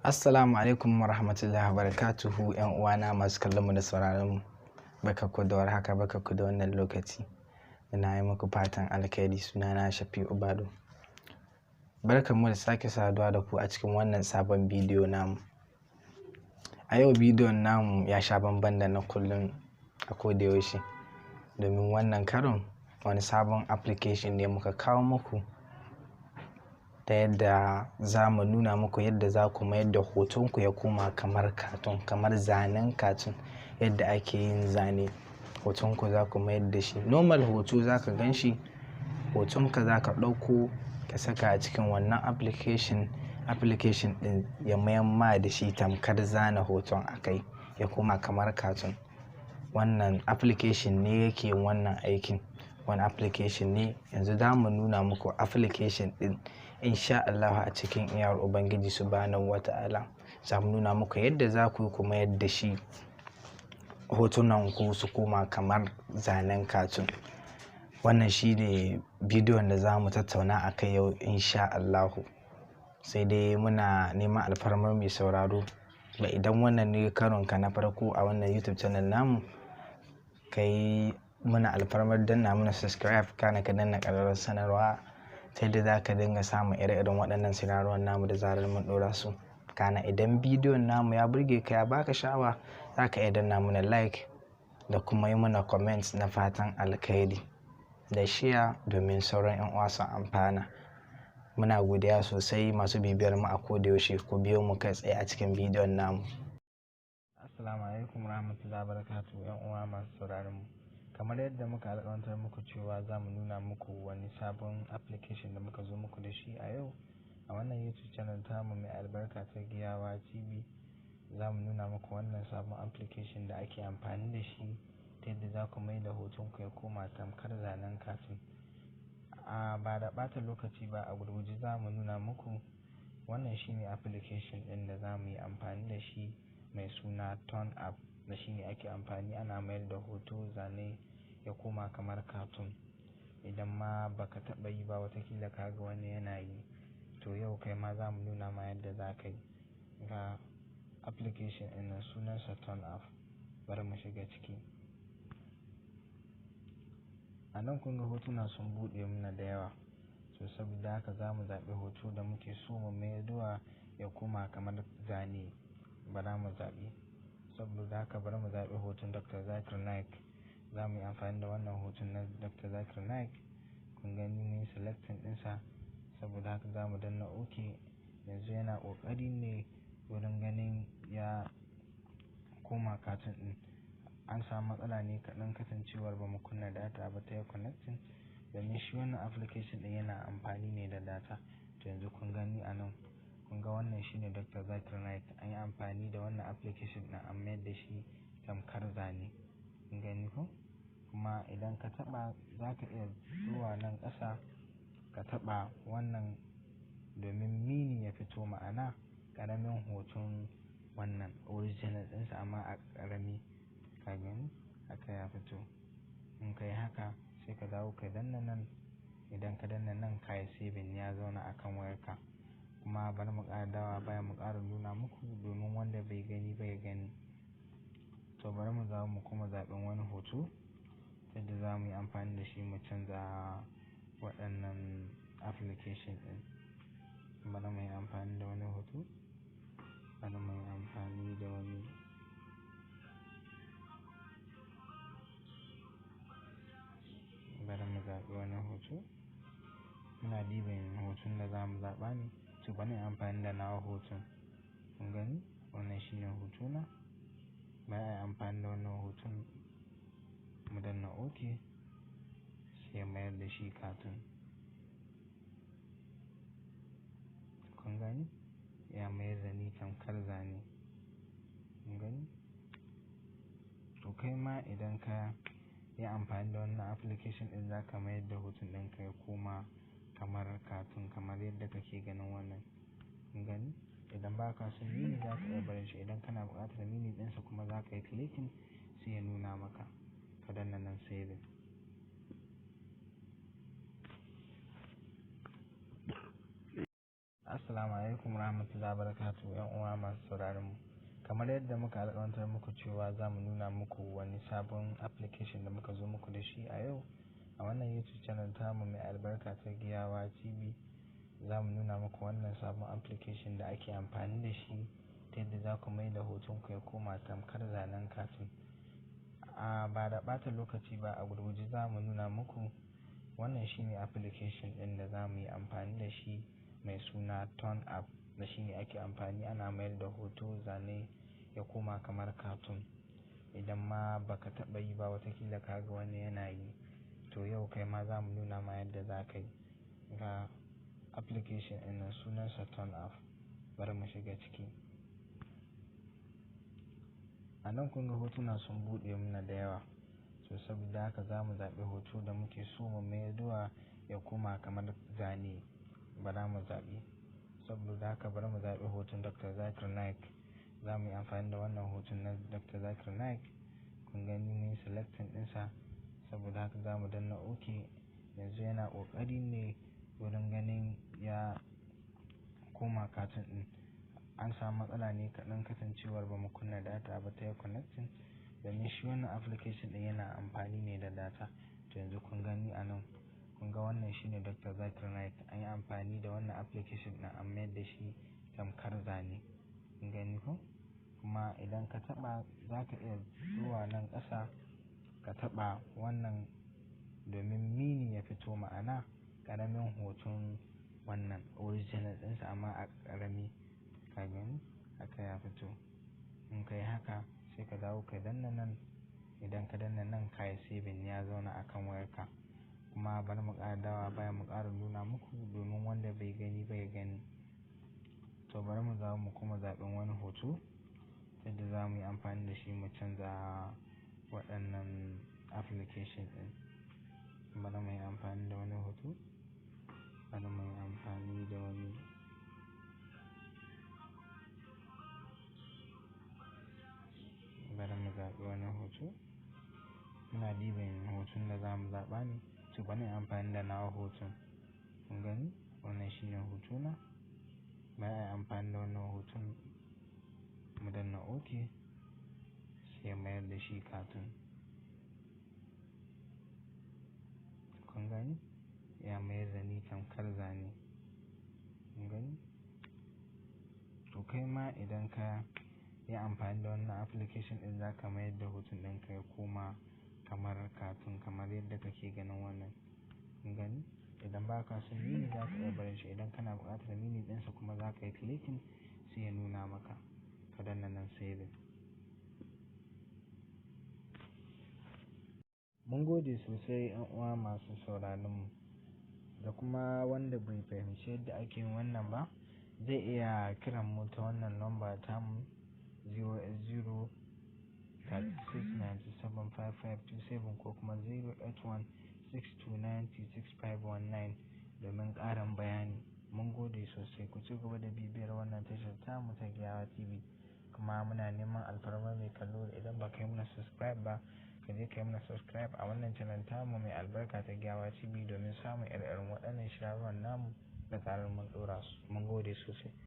Assalamu alaikum wa rahmatullahi wa barakatuhu, 'yan uwana masu kallon mu da sauraron mu. Barkanku da warhaka, barkanku da wannan lokaci. Ina yi muku fatan alkhairi. Sunana Shafi'u Bado. Barkanmu da sake saduwa da ku a cikin wannan sabon bidiyo namu. A yau bidiyon namu ya sha bamban da na kullum a koda yaushe. Domin wannan karon wani sabon application ne muka kawo muku ta yadda za mu nuna muku yadda za ku mayar da hotonku ya koma kamar cartoon, kamar zanen cartoon, yadda ake yin zane. Hotonku za ku mayar da shi. Normal hoto za ka gan shi, hotonka za ka ɗauko ka saka a cikin wannan application, application ɗin ya mayar ma da shi tamkar zana hoton a kai, ya koma kamar cartoon. Wannan application ne yake yin wannan aikin. Wani application ne, yanzu za mu nuna muku application ɗin in sha Allahu a cikin iyawar Ubangiji Subhanahu wa Ta'ala. Za mu nuna muku yadda za ku yi ku mayar da shi hotunan ku su koma kamar zanen cartoon. Wannan shi ne bidiyon da za mu tattauna a kai yau in sha Allahu. Sai dai muna neman alfarmar mai sauraro da idan wannan ne karonka na farko a wannan YouTube channel namu, ka yi mana alfarmar danna mana subscribe, kana ka danna ƙararrawar sanarwa ta yadda za ka dinga samun ire-iren waɗannan sanarwar namu da zarar mun ɗora su. Kana idan bidiyon namu ya burge ka, ya baka sha'awa, za ka iya danna mana like da kuma yi mana comment na fatan alkhairi da share domin sauran 'yan uwa su amfana. Muna godiya sosai masu bibiyar mu a koda yaushe. Ku biyo mu kai tsaye a cikin bidiyon namu. Assalamu alaikum warahmatullahi wabarakatuh, 'yan uwa masu sauraron mu. Kamar yadda muka alƙawartar muku cewa za mu nuna muku wani sabon application da muka zo muku da shi a yau a wannan YouTube channel tamu mai albarka ta Giyawa TV. Za mu nuna muku wannan sabon application da ake amfani da shi ta yadda za ku mai da hotonku ya koma tamkar zanen cartoon. A ba da ɓata lokaci ba, a gurguje za mu nuna muku. Wannan shine application ɗin da za mu yi amfani da shi mai suna Toon App. Da shi ne ake amfani ana mayar da hoto zane ya koma kamar cartoon. Idan ma baka taɓa yi ba, watakila ka ga wani yana yi, to yau kai ma za mu nuna ma yadda za ka yi. Ga application ɗin nan, sunansa Toon App. Bari mu shiga ciki. A nan kun ga hotuna sun buɗe mana da yawa. So saboda haka za mu zaɓi hoto da muke so mu maidowa ya koma kamar zane. Bara mu zaɓi. Saboda haka bari mu zaɓi hoton Dr. Zakir Naik. Za mu yi amfani da wannan hoton na Dr. Zakir Naik. Kun gani, mun yi selecting ɗinsa. Saboda haka za mu danna OK. Yanzu yana ƙoƙari ne wurin ganin ya koma cartoon ɗin. An samu matsala ne kaɗan kasancewar ba mu kunna data ba ta yi connecting. Domin shi wannan application ɗin yana amfani ne da data. To yanzu kun gani a nan, kun ga wannan shine Dr. Zakir Naik. An yi amfani da wannan application ɗin an mayar da shi tamkar zane. Kun gani ko? Kuma idan ka taɓa, za ka iya zuwa nan ƙasa ka taɓa wannan domin mini ya fito, ma'ana ƙaramin hoton wannan original ɗinsa amma a ƙarami. Ka gani? Haka ya fito. In ka yi haka sai ka dawo ka danna nan. Idan ka danna nan, ka yi saving, ya zauna a kan wayarka. Kuma bari mu ƙara dawowa baya mu ƙara nuna muku domin wanda bai gani ba ya gani. To bari mu dawo mu kuma zaɓin wani hoto yadda za mu yi amfani da shi mu canza waɗannan application ɗin. Bari mu yi amfani da wani hoto. Bari mu yi amfani da wani. Bari mu zaɓi wani hoto. Muna ɗiban hoton da za mu zaɓa ne. To bari in yi amfani da nawa hoton. Kun gani? Wannan shine hotona. Bari a yi amfani da wannan hoton mu danna OK sai mayar da shi cartoon. Kun gani? Ya mayar da ni tamkar zane. Kun gani? To kai ma idan ka yi amfani da wannan application ɗin, za ka mayar da hoton ɗinka ya koma kamar cartoon kamar yadda kake ganin wannan. Kun gani? Idan ba ka son mini, za ka iya barin shi. Idan kana buƙatar mini ɗinsa kuma, za ka yi clicking sai ya nuna maka. Ka danna nan saving. Assalamu alaikum warahmatullahi wabarakatuh, 'yan uwa masu sauraron mu. Kamar yadda muka alƙawartar muku cewa za mu nuna muku wani sabon application da muka zo muku da shi a yau a wannan YouTube channel tamu mai albarka ta Giyawa TV, za mu nuna muku wannan sabon application da ake amfani da shi ta yadda za ku mai da hotonku ya koma tamkar zanen cartoon. A ba da ɓata lokaci ba, a gurguje za mu nuna muku wannan shine application ɗin da za mu yi amfani da shi mai suna Turn App, da shi ne ake amfani ana mayar da hoto zane ya koma kamar cartoon. Idan ma baka taɓa yi ba, watakila ka ga wani yana yi, to yau kai ma za mu nuna ma yadda za ka yi. Ga application ɗin nan, sunansa Turn App. Bari mu shiga ciki. A nan kun ga hotuna sun buɗe mana da yawa. To saboda haka za mu zaɓi hoto da muke so mu maidowa ya koma kamar zane. Bara mu zaɓi. Saboda haka bari mu zaɓi hoton Dr. Zakir Naik. Za mu yi amfani da wannan hoton na Dr. Zakir Naik. Kun gani, mun yi selecting ɗinsa. Saboda haka za mu danna OK. Yanzu yana ƙoƙari ne wurin ganin ya koma cartoon ɗin. An samu matsala ne kaɗan kasancewar ba mu kunna data ba ta yi connecting. Domin shi wannan application ɗin yana amfani ne da data. To yanzu kun gani a nan, kun ga wannan shine Dr. Zakir Naik. An yi amfani da wannan application ɗin an mayar da shi tamkar zane. Kun gani ko? Kuma idan ka taɓa, za ka iya zuwa nan ƙasa ka taɓa wannan domin mini ya fito, ma'ana ƙaramin hoton wannan original ɗinsa amma a ƙarami. Ka gani? Haka ya fito. In ka yi haka, sai ka dawo ka danna nan. Idan ka danna nan, ka yi saving, ya zauna a kan wayarka. Kuma bari mu ƙara dawowa baya mu ƙara nuna muku domin wanda bai gani ba ya gani. To bari mu dawo mu kuma zaɓin wani hoto yadda za mu yi amfani da shi mu canza waɗannan application ɗin. Bari mu yi amfani da wani hoto. Bari mu yi amfani da wani. Bari mu zaɓi wani hoto. Muna ɗiban hoton da za mu zaɓa ne. To bari in yi amfani da nawa hoton. Kun gani? Wannan shine hotona. Bari a yi amfani da wannan hoton, mu danna OK sai mayar da shi cartoon. Kun gani? Ya mayar da ni tamkar zane. Kun gani? To kai ma idan ka yi amfani da wannan application ɗin, za ka mayar da hoton ɗinka ya koma kamar cartoon kamar yadda kake ganin wannan. Kun gani? Idan ba ka son mini, za ka iya barin shi. Idan kana buƙatar mini ɗinsa kuma, za ka yi clicking sai ya nuna maka. Ka danna nan saving. Mun gode sosai, 'yan uwa masu sauraron mu. Da kuma wanda bai fahimci yadda ake yin wannan ba, zai iya kiran mu ta wannan number tamu 080 36 97 5527 ko kuma 081 6290 6519 domin ƙarin bayani. Mun gode sosai. Ku ci gaba da bibiyar wannan tashar tamu ta Giyawa TV. Kuma muna neman alfarma mai kallo, idan ba ka yi mana subscribe ba, ka je ka yi mana subscribe a wannan channel tamu mai albarka ta Giyawa TV domin samun ire-iren waɗannan shirye namu da zarar mun ɗora su. Mun gode sosai.